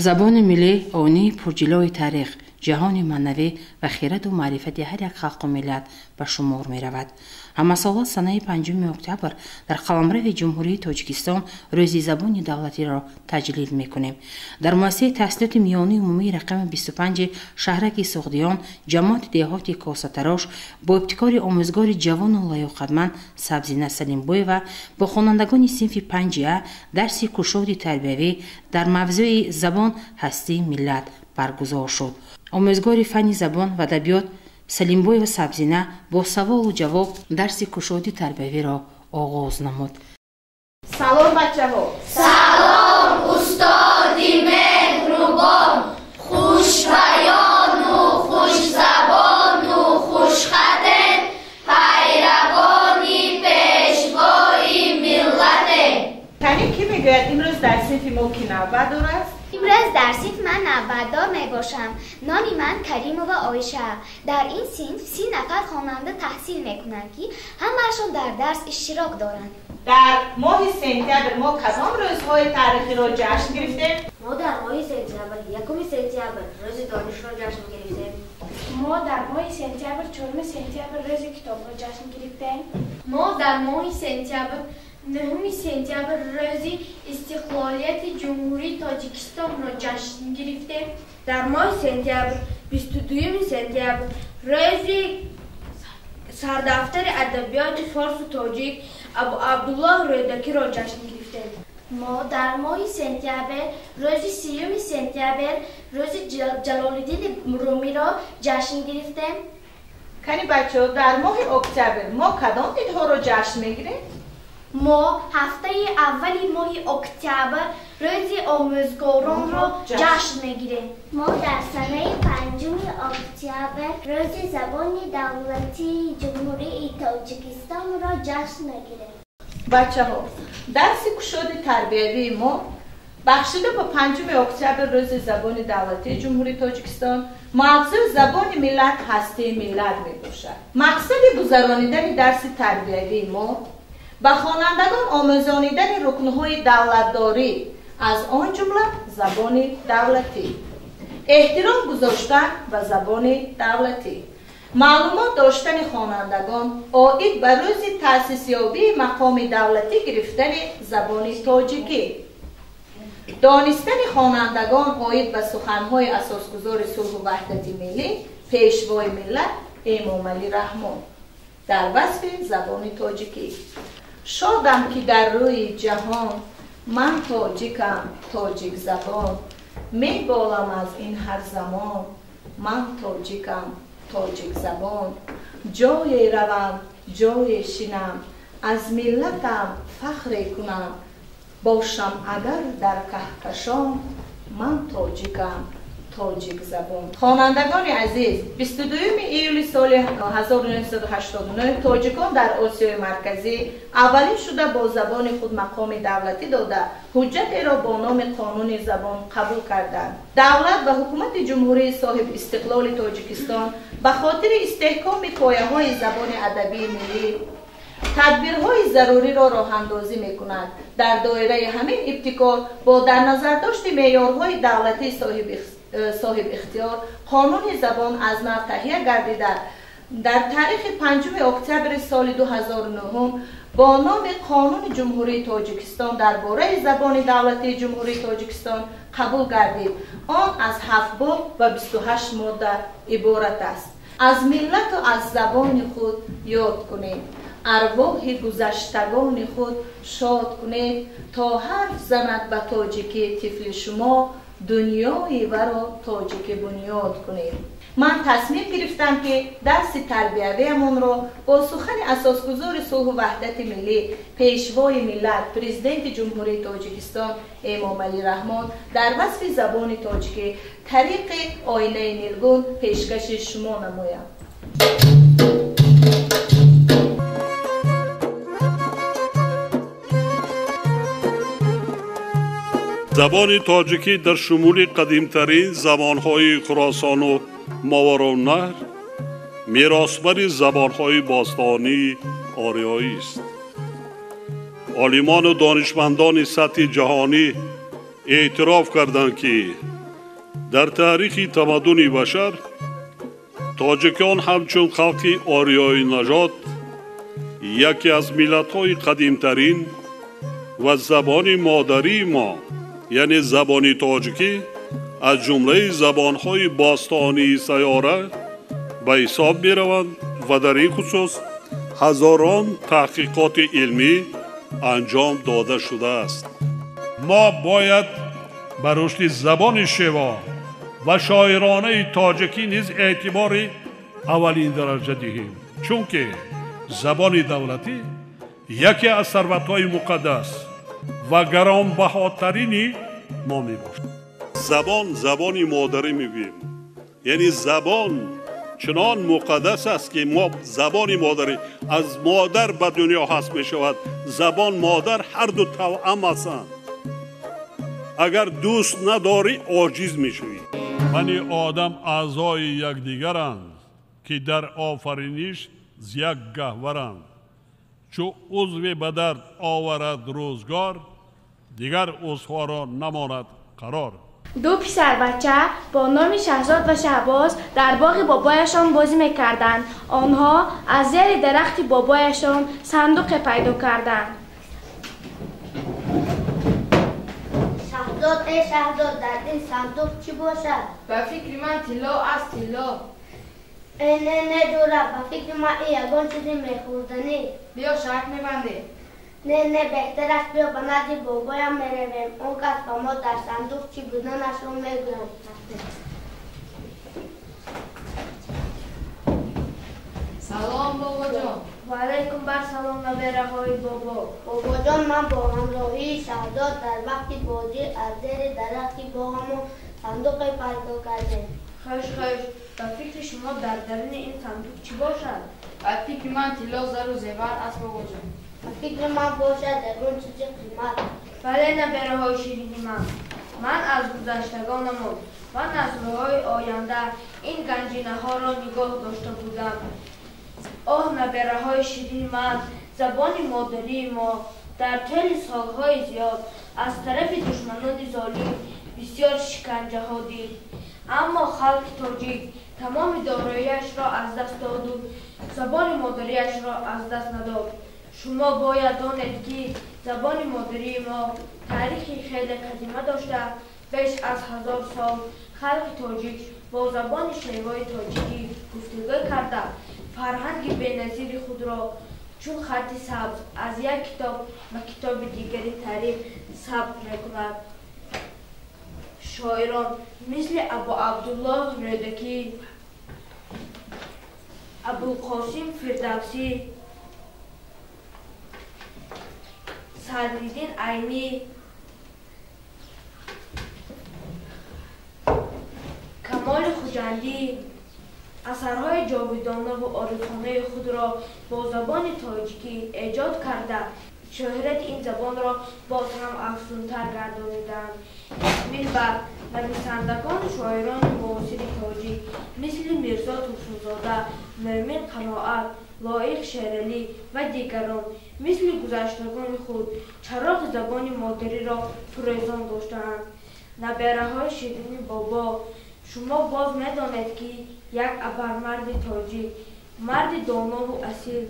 Забони миллӣ оинаи пурҷилои таърих, ҷаҳони маънавӣ ва хираду маърифати ҳар як халқу миллат ба шумор меравад. Ҳамасола санаи 5 октябр дар қаламрави Ҷумҳурии Тоҷикистон Рӯзи забони давлатиро таҷлил мекунем. Дар муассисаи таҳсилоти миёнаи умумии рақами 25 шаҳраки Суғдиён, ҷамоати деҳоти Косатарош бо ибтикори омӯзгори ҷавону лаёқатманд Сабзина Салимбоева бо хонандагони синфи 5 А дарси кушоди тарбиявӣ дар мавзӯи «Забон ҳастии миллат» баргузор шуд. Омӯзгори фанни забон ва адабиёт Салимбоева Сабзина бо саволу ҷавоб дарси кушоди тарбиявиро оғоз намуд. Салом, бачаҳо! Салом, устоди меҳрубон, хушбаёну хушзабону хушхатем, пайравони пешвои миллатем. Кани, кӣ мегӯяд, имрӯз дар синфи мо кӣ навбатдор аст? Имрӯз дар синф ман навбатдор мебошам. Номи ман Каримова Оиша. Дар ин синф 30 нафар хонанда таҳсил мекунанд, ки ҳамаашон дар дарс иштирок доранд. Дар моҳи сентябр мо кадом рӯзҳои таърихиро ҷашн гирифтем? Мо дар моҳи сентябр 1 сентябр рӯзи донишро ҷашн гирифтем. Мо дар моҳи сентябр 4 сентябр рӯзи китобро ҷашн гирифтем. Мо дар моҳи сентябр 9 сентябр рӯзи истиқлолияти Ҷумҳурии Тоҷикистонро ҷашн гирифтем. Дар моҳи сентябр 22 сентябр рӯзи сардафтари адабиёти форсу тоҷик Абу Абдуллоҳ Рӯдакиро ҷашн гирифтем. Мо дар моҳи сентябр рӯзи 30 сентябр рӯзи Ҷалолиддини Румиро ҷашн гирифтем. Кани, бачаҳо, дар моҳи октябр мо кадом идҳоро ҷашн мегирем? Мо ҳафтаи аввали моҳи октябр рӯзи омӯзгоронро ҷашн мегирем. Мо дар санаи 5 октябр рӯзи забони давлатии Ҷумҳурии Тоҷикистонро ҷашн мегирем. Бачаҳо, дарси кушоди тарбиявии мо бахшида ба 5 октябр, рӯзи забони давлатии Ҷумҳурии Тоҷикистон, мавзӯи «Забони миллат ҳастии миллат» мебошад. Мақсади гузаронидани дарси тарбиявии мо ба хонандагон омӯзонидани рукнҳои давлатдорӣ, аз он ҷумла забони давлатӣ, эҳтиром гузоштан ба забони давлатӣ, маълумот доштани хонандагон оид ба рӯзи таъсисёбии мақоми давлатӣ гирифтани забони тоҷикӣ, донистани хонандагон оид ба суханҳои асосгузори сулҳу ваҳдати миллӣ, Пешвои миллат Эмомалӣ Раҳмон дар васфи забони тоҷикӣ: «Шодам, ки дар рӯи ҷаҳон ман тоҷикам, тоҷикзабон, меболам аз ин ҳар замон, ман тоҷикам, тоҷикзабон, ҷое равам, ҷое шинам, аз миллатам фахре кунам, бошам агар дар каҳкашон, ман тоҷикам, тоҷикзабон». Хонандагони азиз, 22 июли соли 1989 тоҷикон дар Осиёи Марказӣ аввалин шуда бо забони худ мақоми давлатӣ дода, ҳуҷҷатеро бо номи Қонуни забон қабул карданд. Давлат ва ҳукумати Ҷумҳурии соҳиби истиқлоли Тоҷикистон ба хотири истеҳкоми пояҳои забони адабии миллӣ тадбирҳои заруриро роҳандозӣ мекунад. Дар доираи ҳамин ибтикор, бо дар назардошти меъёрҳои давлатии соҳибихтиёр, Қонуни забон аз нав таҳия гардида, дар таърихи 5 октябри соли 2009 бо номи Қонуни Ҷумҳурии Тоҷикистон дар бораи забони давлатии Ҷумҳурии Тоҷикистон қабул гардид. Он аз ҳафт боб ва 28 модда иборат аст. Аз миллату аз забони худ ёд кунед, арвоҳи гузаштагони худ шод кунед, то ҳарф занад ба тоҷикӣ тифли шумо, дунёи варо тоҷикӣ бунёд кунед. Ман тасмим гирифтам, ки дарси тарбиявиамонро бо сухани асосгузори сулҳу ваҳдати миллӣ, Пешвои миллат, Президенти Ҷумҳурии Тоҷикистон Эмомалӣ Раҳмон дар васфи забони тоҷикӣ тариқи оинаи нилгун пешкаши шумо намоям. Забони тоҷикӣ дар шумули қадимтарин забонҳои Хуросону Мовароуннаҳр, меросбари забонҳои бостонии ориёист. Олимону донишмандони сатҳи ҷаҳонӣ Эътироф карданд, ки дар таърихи тамаддуни башар тоҷикон ҳамчун халқи ориёи нажод яке аз миллатҳои қадимтарин ва забони модарии мо, яъне забони тоҷикӣ, аз ҷумлаи забонҳои бостонии сайёра ба ҳисоб мераванд ва дар ин хусус ҳазорон таҳқиқоти илмӣ анҷом дода шудааст. Мо бояд ба рушди забони шево ва шоиронаи тоҷикӣ низ эътибори аввалин дараҷа диҳем, чунки забони давлатӣ яке аз сарватҳои муқаддас ва гаронбаҳотарини мо мебошад. Забон забони модарӣ мегӯем, яъне забон чунон муқаддас аст, ки мо забони модарӣ аз модар ба дунё ҳаст мешавад. Забон модар ҳар ду тавъам ҳастанд. Агар дӯст надорӣ, оҷиз мешавӣ. Бани одам аъзои якдигаранд, ки дар офариниш з як гаҳваранд. Чу узве ба дард оварад рӯзгор, дигар узвҳоро намонад қарор. Ду писарбача бо номи Шаҳзод ва Шаҳбоз дар боғи бобояшон бозӣ мекарданд. Онҳо аз зери дарахти бобояшон сандуқе пайдо карданд. Шаҳзод, эй Шаҳзод, дар ин сандуқ чӣ бошад? Ба фикри ман тилло аст, тилло. Э, не, не, ҷура, ба фикри ман ин ягон чизи мехӯрданӣ. Биё, шарт мебандем. Не, не, беҳтар аст биё ба назди бобоям меравем. Он кас ба мо дар сандуқ чӣ буданашро мегӯяд. Салом, бобоҷон. Ва алайкум бар салом, набераҳои бобо. Бобоҷон, ман бо ҳамроҳии Шаҳзод дар вақти бозӣ аз зери дарахти боғамон сандуқе пайдо кардем. Хуш, хуш, ба фикри шумо дар даруни ин сандуқ чӣ бошад? Ба фикри ман тилло, зару зевар аст, бобоҷон. Ба фикри ман бошад ягон чизи қимат. Бале, набераҳои ширини ман. Ман аз гузаштагонамон ва наслҳои оянда ин ганҷинаҳоро нигоҳ дошта будам. Оҳ, набераҳои ширини ман, забони модарии мо дар тӯли солҳои зиёд аз тарафи душманони золим бисёр шиканҷаҳо дид. Аммо халқи тоҷик тамоми дороияшро аз даст доду забони модариашро аз даст надод. Шумо бояд донед, ки забони модарии мо таърихи хеле қадима дошта, беш аз 1000 сол халқи тоҷик бо забони шевои тоҷикӣ гуфтугӯ карда, фарҳанги беназири худро чун хатти сабз аз як китоб ба китоби дигари таърих сабт мекунад. Шоирон мисли Абу Абдуллоҳ Рӯдакӣ, Абулқосим Фирдавсӣ, Садриддин Айнӣ, Камоли Хуҷандӣ асарҳои ҷовидонаву орифонаи худро бо забони тоҷикӣ эҷод карда, шӯҳрати ин забонро боз ҳам афзунтар гардониданд. Минбаъд нависандагону шоирони муосири тоҷик мисли Мирзо Турсунзода, Мӯъмин Қаноат, Лоиқ Шералӣ ва дигарон мисли гузаштагони худ чароғи забони модариро фурӯзон доштаанд. Набераҳои ширини бобо, шумо боз медонед, ки як абармарди тоҷик, марди донову асил,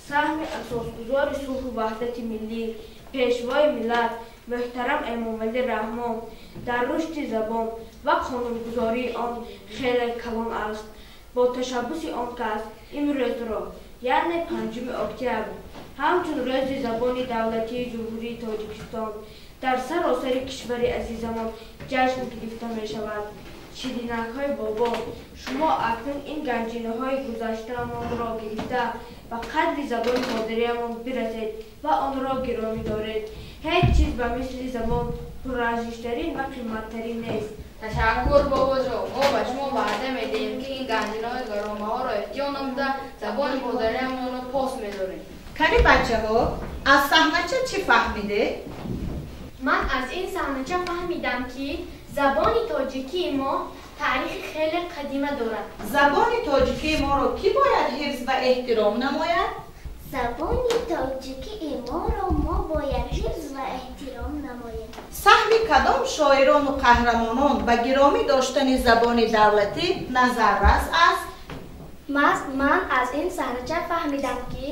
саҳми асосгузори сулҳу ваҳдати миллӣ, пешвои миллат муҳтарам Эмомалӣ Раҳмон дар рушди забон ва қонунгузории он хеле калон аст. Бо ташаббуси он кас имрӯзро, яъне 5 октябр, ҳамчун рӯзи забони давлатии Ҷумҳурии Тоҷикистон дар саросари кишвари азизамон ҷашн гирифта мешавад. Ширинакҳои бобо, шумо акнун ин ганҷинаҳои гузаштаамонро гирифта ба қадри забони модариамон бирасед ва онро гиромӣ доред. Ҳеҷ чиз ба мисли забон пурарзиштарин ва қиматтарин нест. Ташаккур, бобоҷон. Мо ба шумо ваъда медиҳем, ки ин ганҷинаҳои гаронбаҳоро эҳтиёт намуда забони модариамонро пос медорем. Кани бачаҳо, аз саҳнача чӣ фаҳмидед? Ман аз ин саҳнача фаҳмидам, ки забони тоҷикии мо таърихи хеле қадима дорад. Забони тоҷикии моро кӣ бояд ҳифз ва эҳтиром намояд? Забони тоҷикии моро мо бояд ҳифз ва эҳтиром намоем. Саҳми кадом шоирону қаҳрамонон ба гиромӣ доштани забони давлатӣ назаррас аст? Ман аз ин саҳнача фаҳмидам, ки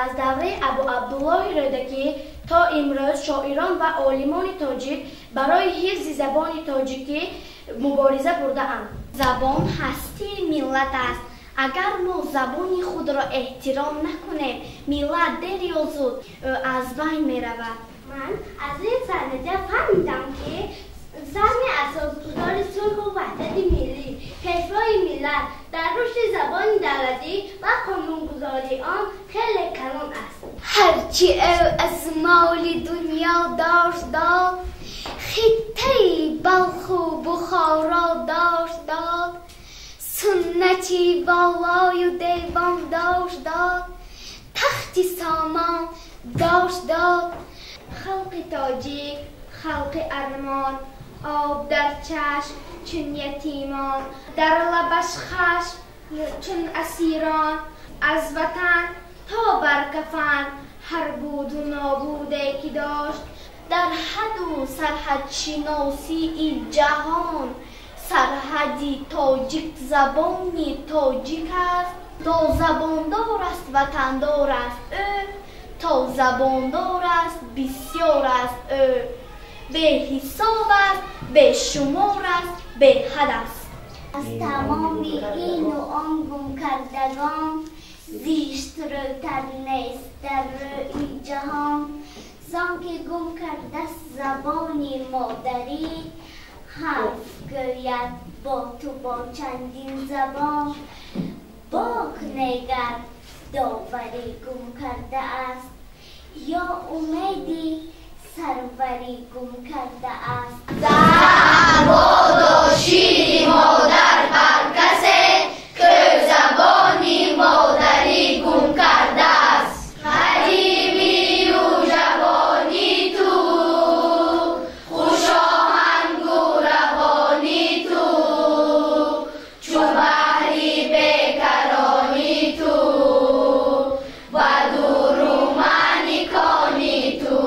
аз давраи Абу Абдуллоҳи Рӯдакӣ то имрӯз шоирон ва олимони тоҷик барои ҳифзи забони тоҷикӣ мубориза бурдаанд. Забон ҳастии миллат аст. Агар мо забони худро эҳтиром накунем, миллат дер ё зуд аз байн меравад. Ман аз ин саҳнача фаҳмидам, ки саҳми асосгузори сулҳу ваҳдати миллӣ, пешвои миллат дар рушди забони давлатӣ ва қонунгузории он хеле калон аст. Ҳарчи ӯ аз моли дунё дошт дод, хиттаи Балху Бухоро дошт дод, суннати болою девон дошт дод, тахти сомон дошт дод. Халқи тоҷик, халқи армон, об дар чашм чун ятимон, дар лабаш хашм чун асирон, аз ватан то бар кафан ҳар буду нобуде ки дошт. Дар ҳаду сарҳадшиносии ҷаҳон сарҳади тоҷик забони тоҷик аст. То забондор аст ватандор аст ӯ, то забондор аст бисёр аст ӯ, беҳисоб аст, бешумор аст, беҳад аст. Аз тамоми ину он гумкардагон зиштрӯтар нест дар рӯи ҷаҳон. Зон ки гум кардаст забони модарӣ, ҳарф гӯяд бо ту бо чандин забон. Бок негар доварӣ гум кардааст, ё умеди сарварӣ гум кардааст. Забону шири модар бар касе, ки забони модарӣ гум кардааст. Ҳалимию ҷавони ту, хушоҳангу равони ту, чу баҳри бекарони ту, ба дуру мани кони ту,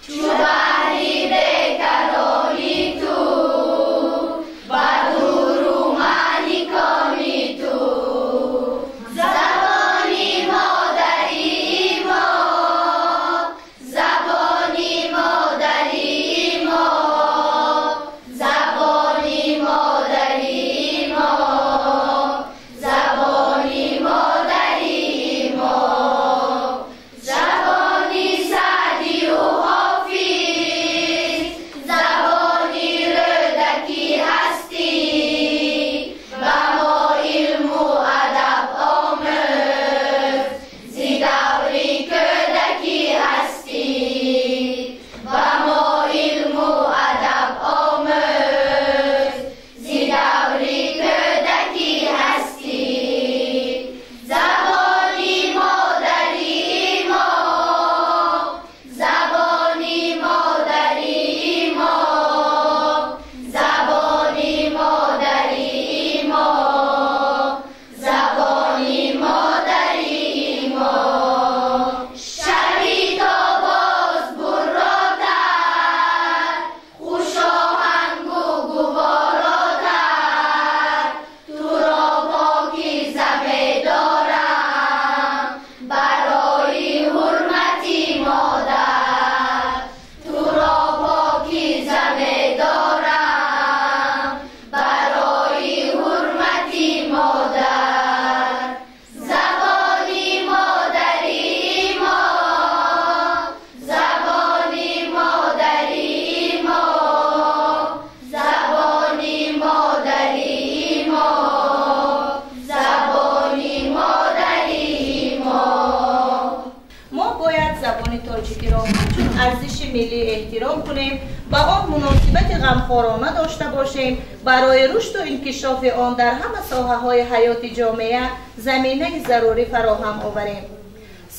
чу баҳри бекарони ту, ба дуру мани кони ту. Забони модарии мо, забони модарии мо, забони модарии мо, забони модарии мо, забони Саъдию Ҳофиз, забони Рӯдакӣ ҳастӣ, ба мо илму адаб омӯз, зи даври кӯдакӣ ҳастӣ, ба мо илму адаб омӯз, зи даври кӯдакӣ ҳастӣ. Забони модарии мо, забони модарии мо, забони модарии мо, забони модарии мо. Шаби то боз бурротар, хушоҳангу гуворотар, туро покиза медорам барои ҳурмати модар, туро покиза медорам барои ҳурмати модар. Забони модарии мо, забони модарии мо, забони модарии мо, забони модарии мо. Мо бояд забони тоҷикиро ҳамчун арзиши миллӣ эҳтиром кунем, ба он муносибати ғамхорона дошта бошем, барои рушду инкишофи он дар ҳама соҳаҳои ҳаёти ҷомеа заминаи зарурӣ фароҳам оварем.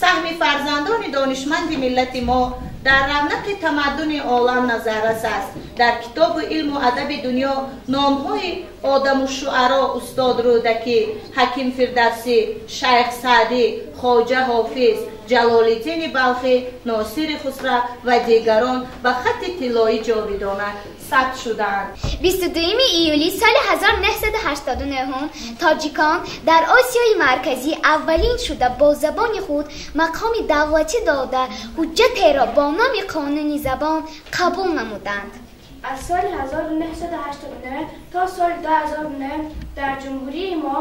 Саҳми фарзандони донишманди миллати мо дар равнақи тамаддуни олам назаррас аст. Дар китобу илму адаби дунё номҳои одаму шуаро устод Рӯдакӣ, Ҳаким Фирдавсӣ, Шайх Саъдӣ, Хоҷа Ҳофиз, Ҷалолиддини Балхӣ, Носири Хусрав ва дигарон ба хатти тиллоӣ ҷовидона сабт шудаанд. 22 июли соли 1989 тоҷикон дар Осиёи Марказӣ аввалин шуда бо забони худ мақоми давлатӣ дода ҳуҷҷатеро бо номи Қонуни забон қабул намуданд. Аз соли 1989 то соли 2009 дар ҷумҳурии мо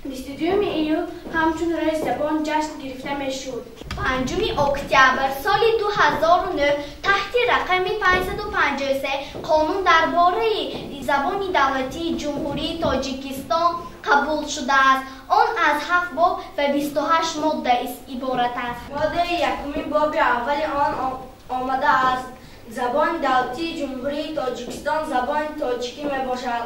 22 июл ҳамчун рӯзи забон ҷашн гирифта мешуд. 5 октябр соли 2009 таҳти рақами 553 қонун дар бораи забони давлатии Ҷумҳурии Тоҷикистон қабул шудааст. Он аз 7 боб ва 28 модда иборат аст. Моддаи якуми боби аввали он омадааст: забони давлатии Ҷумҳурии Тоҷикистон забони тоҷикӣ мебошад.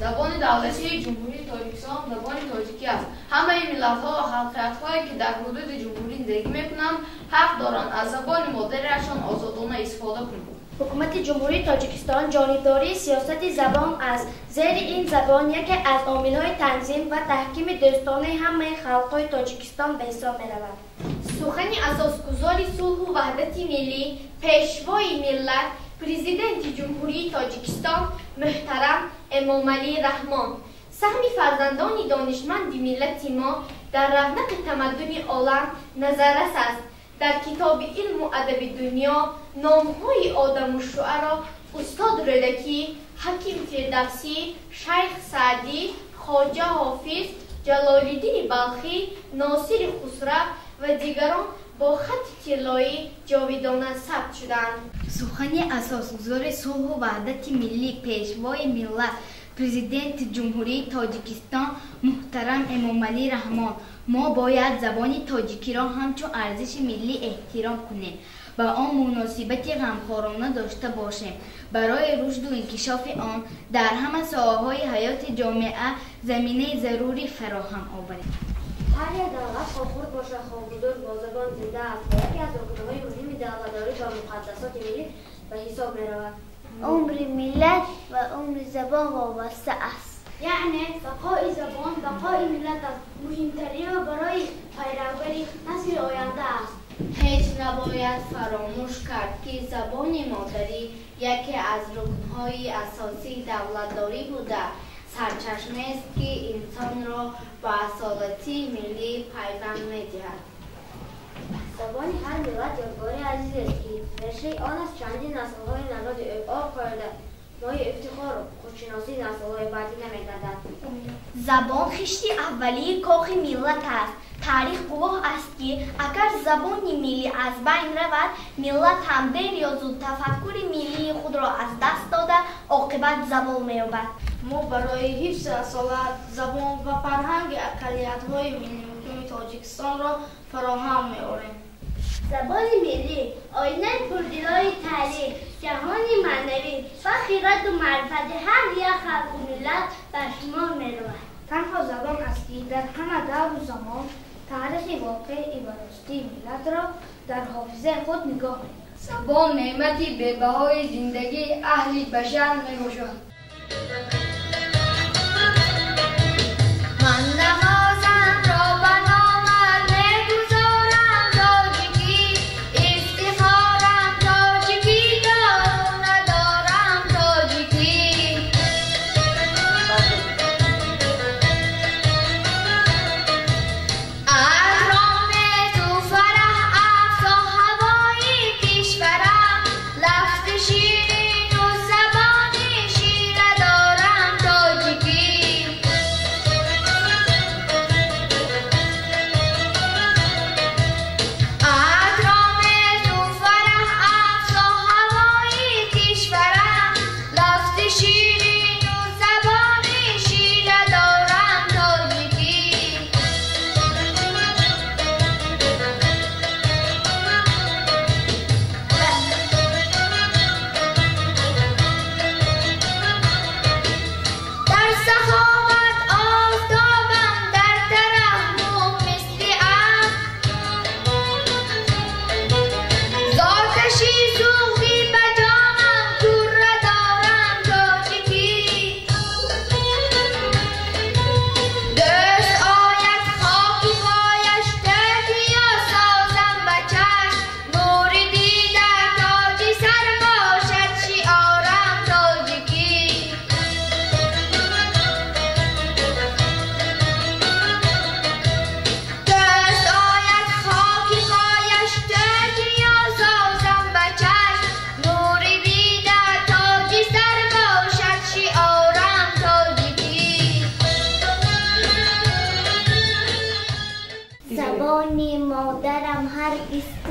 Забони давлатии Ҷумҳурии Тоҷикистон забони тоҷикӣ аст. Ҳамаи миллатҳо ва халқиятҳое, ки дар ҳудуди ҷумҳурӣ зиндагӣ мекунанд, ҳақ доранд аз забони модариашон озодона истифода кунанд. Ҳукумати Ҷумҳурии Тоҷикистон ҷонибдории сиёсати забон аст. Зери ин забон яке аз омилҳои танзим ва таҳкими дӯстонаи ҳамаи халқҳои Тоҷикистон ба ҳисоб меравад. Сухани асосгузори сулҳу ваҳдати миллӣ, пешвои миллат, Президенти Ҷумҳурии Тоҷикистон муҳтарам Эмомалӣ Раҳмон. Саҳми фарзандони донишманди миллати мо дар равнақи тамаддуни олам назаррас аст. Дар китоби илму адаби дунё номҳои одаму шуаро устод Рӯдакӣ, Ҳаким Фирдавсӣ, Шайх Саъдӣ, Хоҷа Ҳофиз, Ҷалолиддини Балхӣ, Носири Хусрав ва дигарон бо хатти тиллоӣ ҷовидона сабт шуданд. Сухани асосгузори сулҳу ваҳдати миллӣ, пешвои миллат, Президенти Ҷумҳурии Тоҷикистон муҳтарам Эмомалӣ Раҳмон. Мо бояд забони тоҷикиро ҳамчун арзиши миллӣ эҳтиром кунем, ба он муносибати ғамхорона дошта бошем. Барои рушду инкишофи он дар ҳама соҳаҳои ҳаёти ҷомеа заминаи зарурӣ фароҳам оварем. Ҳар як давлат, хоҳ хурд бошад, хоҳ бузург, бо забон зинда аст ва яке аз рукнҳои муҳими давлатдорӣ ва муқаддасоти миллӣ ба ҳисоб меравад. Умри миллат ва умри забон вобаста аст. Яъне бақои забон бақои миллат аст, муҳимтарин барои пайравии насли оянда аст. Ҳеҷ набояд фаромӯш кард, ки забони модарӣ яке аз рукнҳои асосии давлатдорӣ буда, сарчашмаест, ки инсонро ба асолати миллӣ пайванд медиҳад. Забони ҳар миллат ёдгори азизест, ки решаи он аз чандин наслҳои народи ӯ об хӯрда, моҳи ифтихору худшиносии наслҳои баъдӣ намегардад. Забон хишти аввалии кохи миллат аст. Таърих гувоҳ аст, ки агар забони миллӣ аз байн равад, миллат ҳам дер ё зуд тафаккури миллии худро аз даст дода, оқибат завол меёбад. Мо барои ҳифзи асолат, забон ва фарҳанги ақаллиятҳои миллӣ муқими Тоҷикистонро фароҳам меорем. Забони миллӣ оинаи пурдилои таърих, ҷаҳони маънавӣ ва хираду маърифати ҳар як халқу миллат ба шумор меравад. Танҳо забон аст, ки дар ҳама давру замон таърихи воқеӣ ва ростии миллатро дар ҳофизаи худ нигоҳ медорад. Забон неъмати бебаҳои зиндагии аҳли башар мебошад. Ман намозамро ба номат мегузорам тоҷикӣ, ифтихорам тоҷикӣ, дору надорам тоҷикӣ. Аз ромезу фараҳ афзо ҳавои кишварам, лафзи ширину забони шира дорам.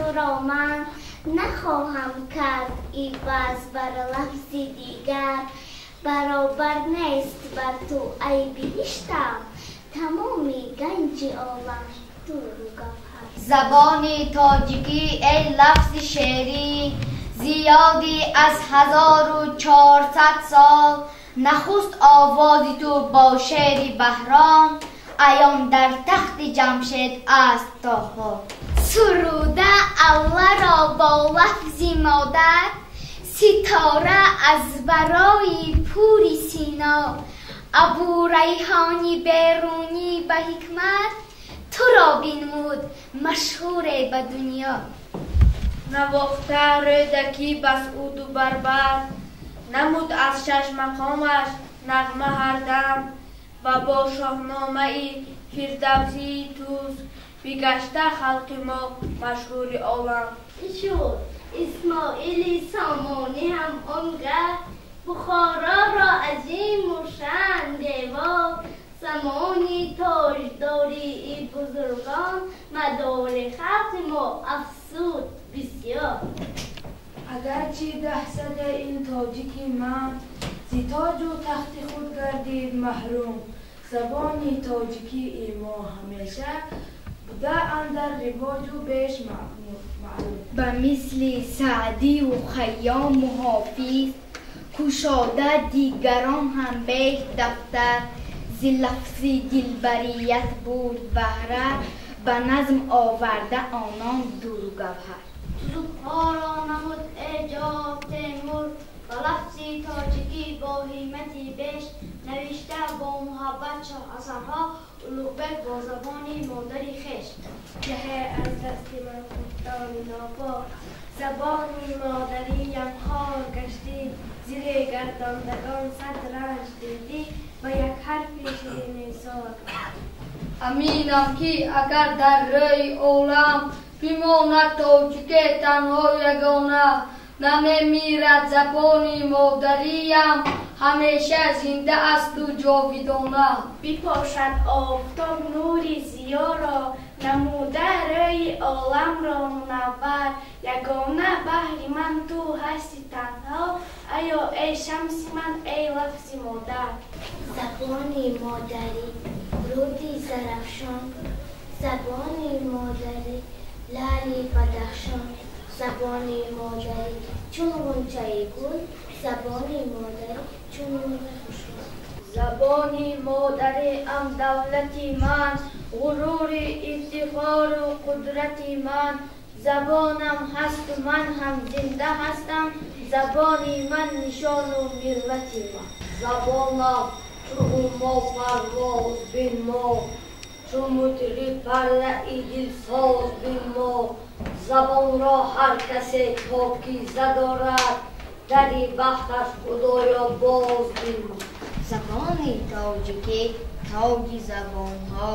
туро ман нахоҳам кард иваз бар лафзи дигар. Баробар нест бар ту ай биҳиштам, тамоми ганҷи олам дуру гавҳар. Забони тоҷикӣ эй лафзи шеърӣ, зиёди аз 1400 сол, нахуст овози ту бо шеъри Баҳром, аён дар тахти Ҷамшед аст то ҳол. Суруда Алларо бо лафзи модар, ситора аз барои Пури Сино, Абурайҳони Берунӣ ба ҳикмат туро бинмуд машҳуре ба дунё. Навохта Рӯдакӣ Басуду Барбар, намуд аз шаш мақомаш нағма ҳардам, ва бо шоҳномаи Фирдавсии Тӯс бигашта халқи мо машҳури олам. Шуд Исмоили Сомонӣ ҳам он гаҳ, Бухороро азиму шаън девор, замони тоҷдории бузургон мадори халқи мо афзуд бисёр. Агарчи даҳсада ин тоҷики ман зи тоҷу тахти худ гардид маҳрум, забони тоҷикии мо ҳамеша буда андар ривоҷу беш маълум. Ба мисли Саъдиву Хайёму Ҳофиз кушода дигарон ҳам беш дафтар, зи лафзи дилбарият бурд баҳра, ба назм оварда онон дуру гавҳар. Тузуқҳоро намуд эҷод Темур, ба лафзи тоҷикӣ бо ҳиммати беш, навишта бо муҳаббат шоҳасарҳо Улуғбек бо забони модари хеш. Ҷаҳе аз дасти ман худдони нопок, забони модариям хор гаштӣ, зири гардондагон сад ранҷ дидӣ, ба як ҳарфи ширини зор. Аминам ки агар дар рӯи олам бимонад тоҷике танҳо ягона, намемирад забони модариям, ҳамеша зинда асту ҷовидона. Бипошад офтоб нури зиёро, намуда рӯи оламро мунаввар, ягона баҳри ман ту ҳасти танҳо, аё эй шамси ман, эй лафзи модар. Забони модарӣ руди Зарафшон, забони модарӣ лаъли Бадахшон, забони модарӣ чун ғунчаи гул, забони модарӣ чун мурғи хушрӯ. Забони модариам давлати ман, ғурури ифтихору қудрати ман, забонам ҳасту ман ҳам зинда ҳастам, забони ман нишону мирвати ман. Забонам чу ҳумо парвоз бинмо, чу мутриб пардаи дилсоз бинмо, забонро ҳар касе покиза дорад, дари бахташ Худоё боз бинмо. Забони тоҷикӣ тоҷи забонҳо,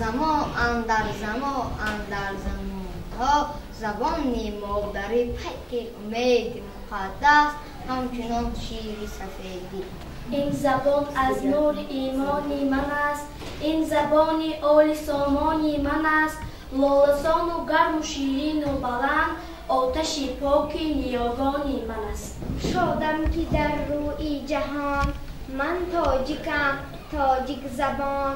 замон андар замон андар замонҳо, забони модарӣ пайки умеди муқаддас, ҳамчунон шири сафедӣ. Ин забон аз нури имони ман аст, ин забони оли сомони ман аст, лоласону гарму ширину баланд, оташи поки ниёгони ман аст. Шодам ки дар рӯи ҷаҳон ман тоҷикам, тоҷик забон,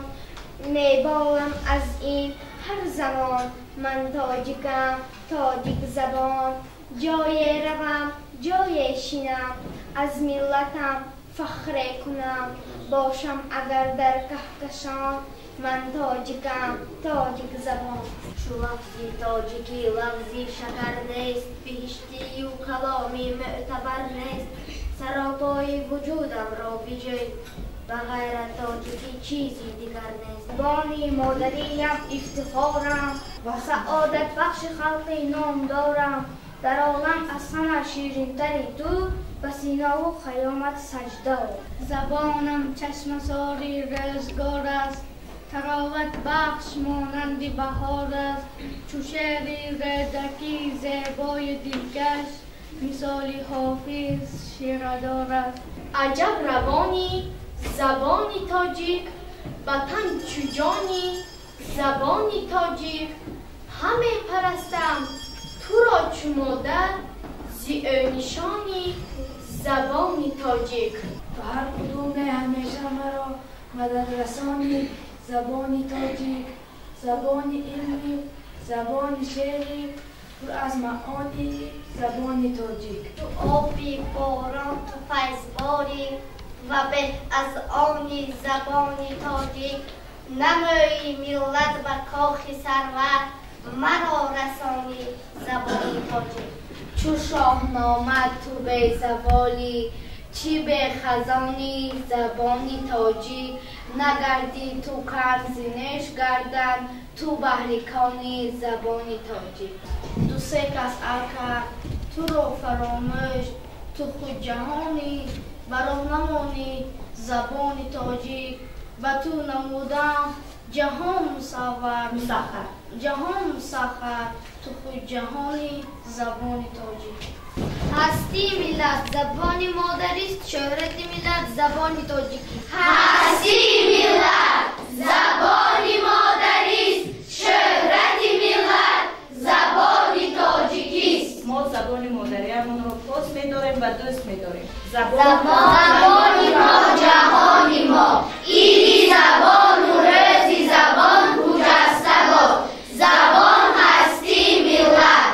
меболам аз ин ҳар замон, ман тоҷикам, тоҷик забон, ҷое равам, ҷое шинам, аз миллатам фахре кунам, бошам агар дар каҳкашон, ман тоҷикам, тоҷик забон. Чу лафзи тоҷикӣ лафзи шакар нест, биҳиштию каломи мӯътабар нест, саропои вуҷудамро биҷӯй, ба ғайр аз тоҷикӣ чизи дигар нест. Забони модариям ифтихорам ва саодатбахши халқи номдорам, дар олам аз ҳама ширинтари ту, ба Синову Хайёмат саҷда. Забонам чашмасори рӯзгор аст, тароват бахш монанди баҳор аст, чу шеъри Рӯдакӣ зебои дилкаш, мисоли Ҳофиз ширадор аст. Аҷаб равони забони тоҷик, ба тан чу ҷони забони тоҷик, ҳаме парастам Туро чу модар зи ӯ нишони забони тоҷик. Ба ҳар кудуме ҳамеша маро мададрасони забони тоҷик, забони илмӣ, забони шеърӣ, пур аз маъони забони тоҷик. Ту оби борон, ту файзборӣ ва беҳ аз они забони тоҷик. Намои миллат ба кохи сарвар, маро расони забони тоҷик. Чу шоҳнома ту безаволӣ, чӣ бехазони забони тоҷик. Нагардӣ ту кам зи неш гардан, ту баҳри кони забони тоҷик. Ду се кас алкард туро фаромӯш, ту худ ҷаҳонӣ бароҳ намонӣ забони тоҷик. Ба ту намудам ҷаҳон мусаввар, ҷаҳон мусаххар, ту худ ҷаҳони забони тоҷик. Ҳастии миллат забони модарист, шӯҳрати миллат забони тоҷикӣ. Ҳастии миллат забони модарист, шӯҳрати миллат забони тоҷикист. Мо забони модариамонро пос медорем ва дӯст медорем. Забони мо ҷаҳони мо, иди забону рӯзи забон хуҷаста бод. Забон ҳастии миллат.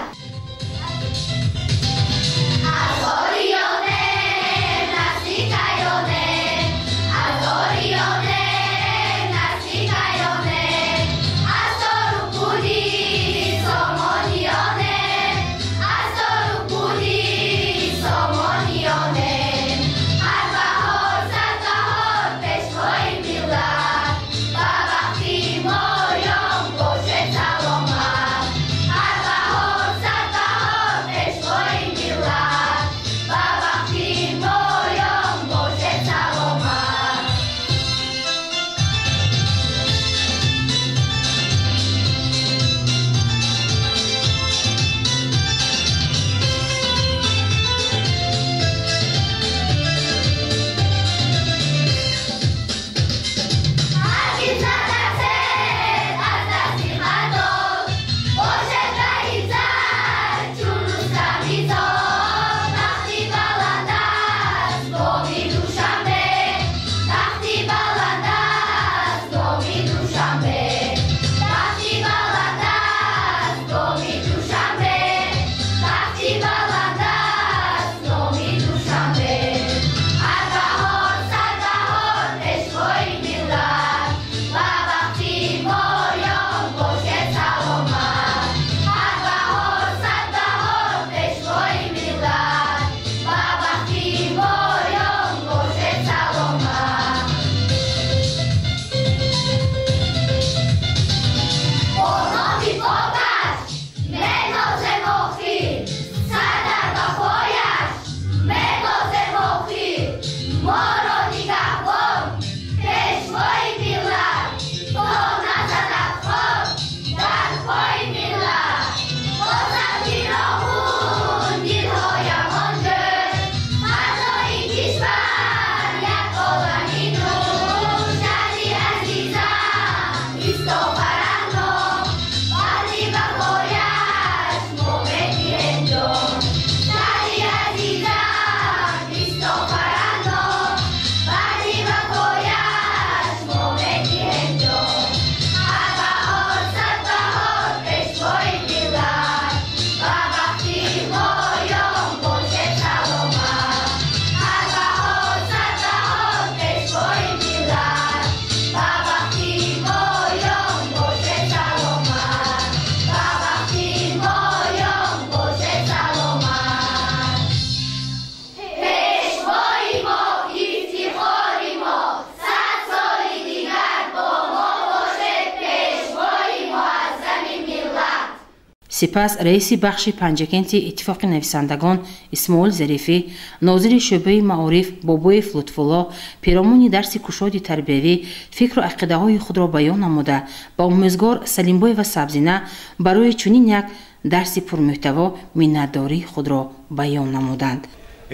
Сипас раиси бахши Панҷакенти Иттифоқи нависандагон Исмоил Зарифӣ, нозири шӯъбаи маориф Бобоев Лутфулло пиромуни дарси кушоди тарбиявӣ фикру ақидаҳои худро баён намуда, ба омӯзгор Салимбоева Сабзина барои чунин як дарси пурмуҳтаво миннатдории худро баён намуданд.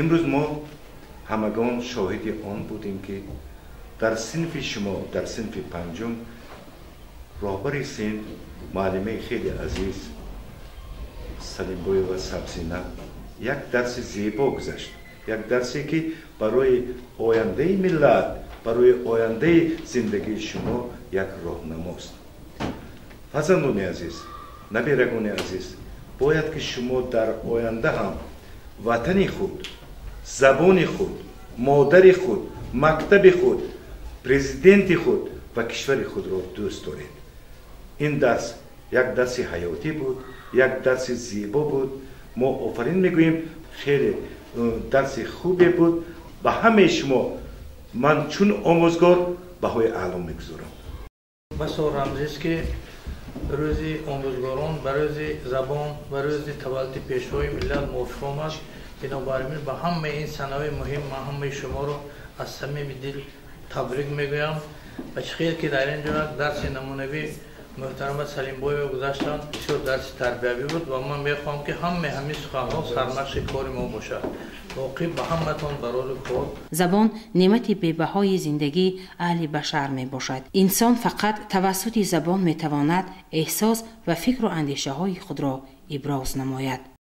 Имрӯз мо ҳамагон шоҳиди он будем, ки дар синфи шумо, дар синфи панҷум, роҳбари синф, муаллимаи хеле азиз, Салимбоева Сабзина як дарси зебо гузашт, як дарсе ки барои ояндаи миллат, барои ояндаи зиндагии шумо як роҳнамост. Фарзандони азиз, набирагони азиз, бояд ки шумо дар оянда ҳам ватани худ, забони худ, модари худ, мактаби худ, президенти худ ва кишвари худро дӯст доред. Ин дарс як дарси ҳаётӣ буд, як дарси зебо буд. Мо офарин мегӯем, хеле дарси хубе буд. Ба ҳамаи шумо ман чун омӯзгор баҳои аъло мегузорам. Басо рамзист ки рӯзи омӯзгорон ба рӯзи забон ва рӯзи таваллуди пешвои миллат мувофиқ омад. Бинобар ин ба ҳамаи ин санаҳои муҳим ман ҳамаи шуморо аз самими дил табрик мегӯям. Ва чӣ хел ки дар ин ҷо як дарси намунавӣ муҳтарама Салимбоева гузаштанд, бисёр дарси тарбиявӣ буд ва ман мехоҳам ки ҳамаи ҳамин суханҳо сармашқи кори мо бошад. Боқӣ ба ҳаматон барори кор. Забон неъмати бебаҳои зиндагии аҳли башар мебошад. Инсон фақат тавассути забон метавонад эҳсос ва фикру андешаҳои худро иброз намояд.